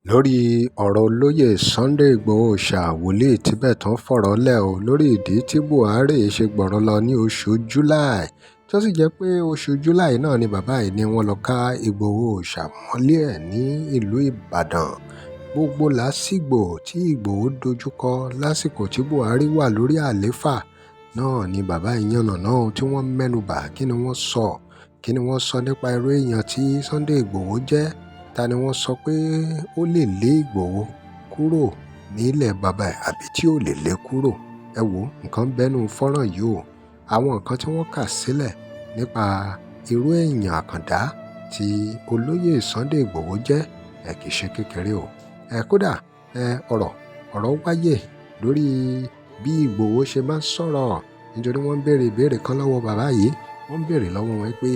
Lórí ọ̀rọ̀ olóyè Sunday Igbohò Òòṣà, wòlíì Tibetan fọ̀rọ̀ lẹ̀ ọ́ lórí ìdí tí Buhari ṣe gbọ̀rọ̀ lọ ní oṣù July, tó sì jẹ́ pé oṣù July náà ni bàbá yìí ní wọ́n lọ ká Ìgbòho Òòṣà mọ́lẹ̀ ní ìlú Ìbàdàn. Gbogbo làásìgbò tí Ìgbòho dojúkọ lásìkò tí Buhari wà lórí àlééfà náà ni bàbá yìí yànnàná ohun tí wọ́n mẹ́nu bà. Kí ni wọ́n sọ? Kí ni wọ́n sọ nípa irú èèyàn tí Sunday Ìgbòho jẹ́? Ta ni wọ́n sọ pé ó lè lé Ìgbòho kúrò nílẹ̀ bàbá ẹ̀ àbí tí ò lè lé kúrò? Ẹ wo nǹkan bẹ́nu fọ́nrán yìí o. Àwọn nǹkan tí wọ́n kà sílẹ̀ nípa irú èèyàn àkàndá tí olóyè Sunday Ìgbòho jẹ́, ẹ kì í ṣe kékeré o. Ẹ kódà, ẹ ọ̀rọ̀ wáyé lórí bí Ìgbòho ṣe máa ń sọ̀rọ̀, nítorí wọ́n ń béèrè ìbéèrè kan lọ́wọ́ bàbá yìí. Wọ́n ń béèrè lọ́wọ́ wọn pé,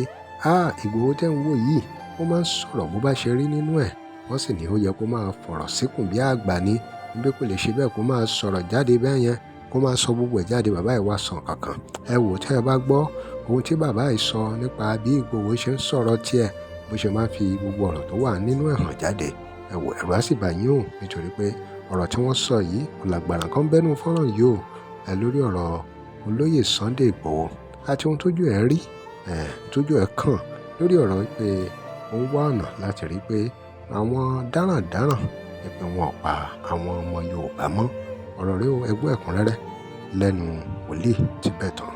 "Ah, Ìgbòho tẹ́ ń wò yìí, ó máa ń sọ̀rọ̀ bó bá ṣe rí nínú ẹ̀." Wọ́n sì ní ó yẹ kó máa fọ̀rọ̀ síkùn bí àgbà ni, wípé kò lè ṣe bẹ́ẹ̀ kó máa sọ̀rọ̀ jáde bẹ́ẹ̀ yẹn, kó máa sọ gbogbo ẹ̀ jáde. Bàbá yìí wá sọ nǹkan kan. Ẹ wò, tẹ́ ẹ bá gbọ́ ohun tí bàbá yìí sọ nípa bí Ìgbòho ṣe ń sọ̀rọ̀ tiẹ̀, bó ṣe máa ń fi gbogbo ọ̀rọ̀ tó wà nínú ẹ̀ hàn jáde, ẹ wò, ẹ̀rù á sì bà yín o, nítorí pé ọ̀rọ̀ tí wọ́n sọ yìí kò lágbára kan bẹ́nu fọ́nrán yìí o. Ẹ lórí ọ̀rọ̀ olóyè Sunday Ìgbòho àti ohun tójú ẹ̀ rí, ẹ̀ tójú ẹ̀ kàn lórí ọ̀rọ̀ pé ó ń wá ọ̀nà láti rí pé àwọn darandaran ní pé wọn ò pa àwọn ọmọ Yorùbá mọ́. Ọ̀rọ̀ rẹ o, ẹ gbọ́ ẹ̀kúnrẹ́rẹ́ lẹ́nu wòlíì Tibetan.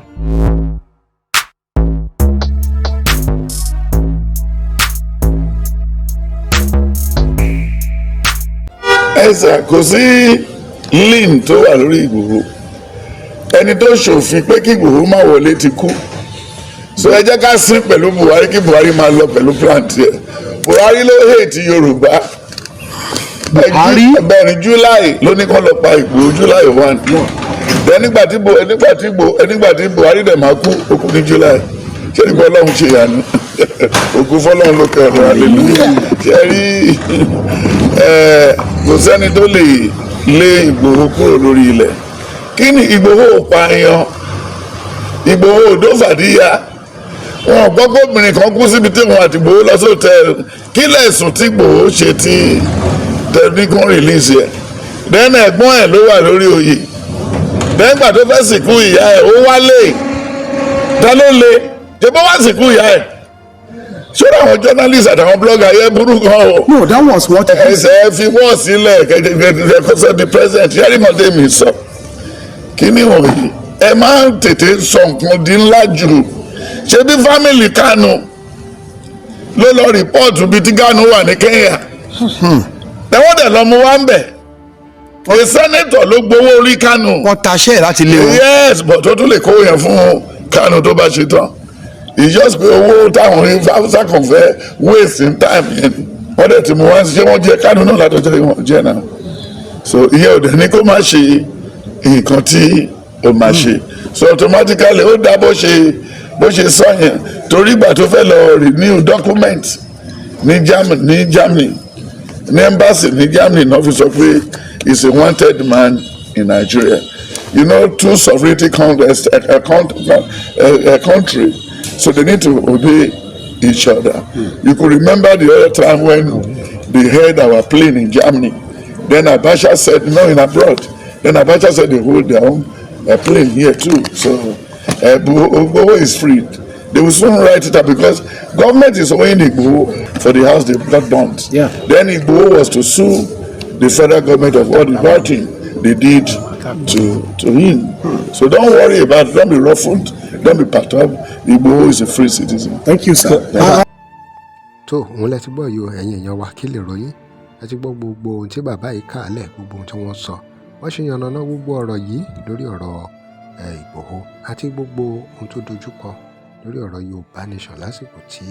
Ẹsà kò sí lin tó wà lórí Ìgbòho. Ẹni tó ṣòfin pé kí Ìgbòho má wọlé ti kú, so ẹ jẹ́ ká sín pẹ̀lú Buhari, kí Buhari máa lọ pẹ̀lú plan tiẹ̀. Buhari ló hate Yorùbá. Buhari? Bẹ́ẹ̀ ni, July ló ní kó lọ pa Ìgbòho, July 1. Then nígbà tí Buhari dẹ̀ máa kú, ó kú ní July. Ṣé nípa Ọlọ́run ṣe yànnú ògùn fọlọ́run ló kẹrù, hallelujah. Ṣe rí ẹ, kò sẹ́ni tó lè lé Ìgbòho kúrò lórí ilẹ̀. Kí ni Ìgbòho ò pààyàn? Ìgbòho ò dófàdíyà. Wọn gbọ́ pé obìnrin kan kú síbi tí wọn àti Ìgbòho lọ sí hòtẹ́ẹ̀lì. Kí lẹ̀sùn tí Ìgbòho ṣe tí tẹnikún release ẹ̀? Then ẹ̀gbọ́n ẹ̀ ló wà lórí oyè. Then gbà tó fẹ́ sìnkú ìyá ẹ̀, ó wálé. Ta ló le ṣe bó wá sìnkú ìyá ẹ̀? Ṣé àwọn journalist àtàwọn blogger yẹn burú gan o. No, that was what. Ẹsẹ̀ ẹ fi wọ́n sílẹ̀ kẹ́kẹ́ the president yẹ́rì mọ́tẹ́ mi sọ kí ni wọ̀nyí. Ẹ máa ń tètè sọ nǹkan di ńlá jù. Ṣé bí family Kanu ló lọ report bíi tí Kanu wà ní Kenya, tẹ́wọ́n dẹ̀ lọ mú wá ń bẹ̀? A senator ló gbowó orí Kanu. Wọ́n taṣẹ́ ẹ̀ láti lé wọn. Yes, but ó tún lè kó yẹn fún Kanu tó bá ṣe tán. It's just pé owó táwọn Hausa kan fẹ́ waste in time yẹn, wọ́n dẹ̀ ti mú wá. Ṣé wọ́n jẹ Kanu náà látọjọ́ yìí? Wọ́n jẹ náà. So ìyẹn ò dẹ̀ ní kó má ṣe nǹkan tí ó máa ṣe. So automatically ó dá bó ṣe sọ yẹn, torí ìgbà tó fẹ́ lọ renew document ní Germany, ní embassy ní Germany náà fi sọ pé he is a wanted man in Nigeria. Two sovereignty a country, so they need to obey each other. You could remember the other time when they heard our plane in Germany, then Abacha said no, in abroad. Then Abacha said they hold their own plane here too. So Igboho is free. They will soon write it up because government is owing Igboho for the house they got burnt. Then Igboho was to sue the federal government of all the bad thing they did to him. So don't worry about it. Don't be ruffled. Don't be perturbed. Igboho is a free citizen. Thank you, sir. Tó òun lẹ ti gbọ́ yìí o. Ẹ̀yin èèyàn wa, kí lè ròyìn? Ẹ ti gbọ́ gbogbo ohun tí bàbá yìí kà á lẹ̀, gbogbo ohun tí wọ́n sọ, wọ́n ṣe yànnàná gbogbo ọ̀rọ̀ yìí lórí ọ̀rọ̀ Ìgbòho àti gbogbo ohun tó dojúkọ lórí ọ̀rọ̀ Yorùbá Nation lásìkò tí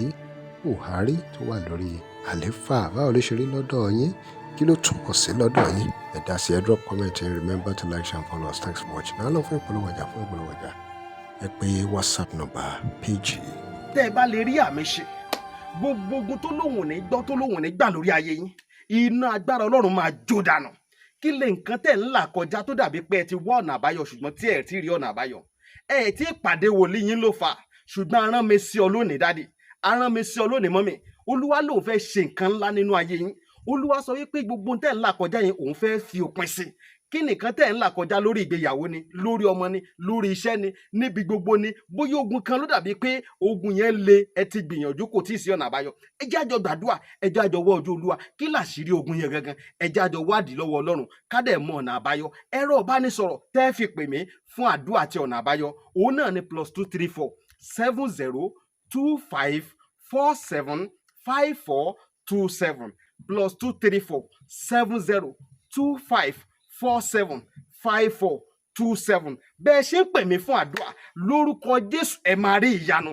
Buhari tó wà lórí àlééfà. Báwo ló ṣe rí lọ́dọ̀ yín? Kí ló túmọ̀ sí lọ́dọ̀ yín? Ẹ dá sí, ẹ drop comment and remember to like, share and follow us. Thanks for watching. Náà lọ fún ìpolówó ọjà, fún ìpolówó ọjà, ẹ pè WhatsApp number page yìí. Tẹ́ ẹ bá lè rí àmì ṣe, gbogbo ogun tó lóhùn ní gbọ́, tó lóhùn ní gbà lórí ayé yín, iná agbára Ọlọ́run máa jó dànù. Kí lè nǹkan tẹ̀ ń là kọjá tó dàbí pé ẹ ti wá ọ̀nà àbáyọ, ṣùgbọ́n tí ẹ ti rí ọ̀nà àbáyọ? Ẹ ti pàdé wòlíì yín ló fà. Ṣùgbọ́n arán mi sí ọ lónìí, daddy, arán mi sí ọ lónìí, mummy. Olúwa lòun fẹ́ ṣe nǹkan ńlá nínú ayé yín. Olúwa sọ wípé gbogbo ohun tẹ́ ń là kọjá yẹn, òun fẹ́ fi òpin sí. Kí nìkan tẹ́ ń là kọjá lórí ìgbéyàwó ni, lórí ọmọ ni, lórí iṣẹ́ ni, níbi gbogbo ni, bóyá ogun kan ló dàbí pé ogun yẹn le, ẹ ti gbìyànjú, kò tíì sí ọ̀nà àbáyọ. Ẹ jẹ́ àjọ gbàdúrà, ẹ jẹ́ àjọ wá ojú Olúwa. Kí làṣírí ogun yẹn gangan? Ẹ jẹ́ àjọ wádìí lọ́wọ́ Ọlọ́run, ká dẹ̀ mọ ọ̀nà àbáyọ. Ẹ̀rọ ìbánisọ̀rọ̀ tẹ́ fi pè mí fún àdúrà àti ọ̀nà àbáyọ, òun náà ni +234 70 25 47 54 27, +234 70 25 47 54 27. Bẹ́ẹ̀ ṣe ń pè mí fún àdúrà, lórúkọ Jésù, ẹ máa rí ìyanu.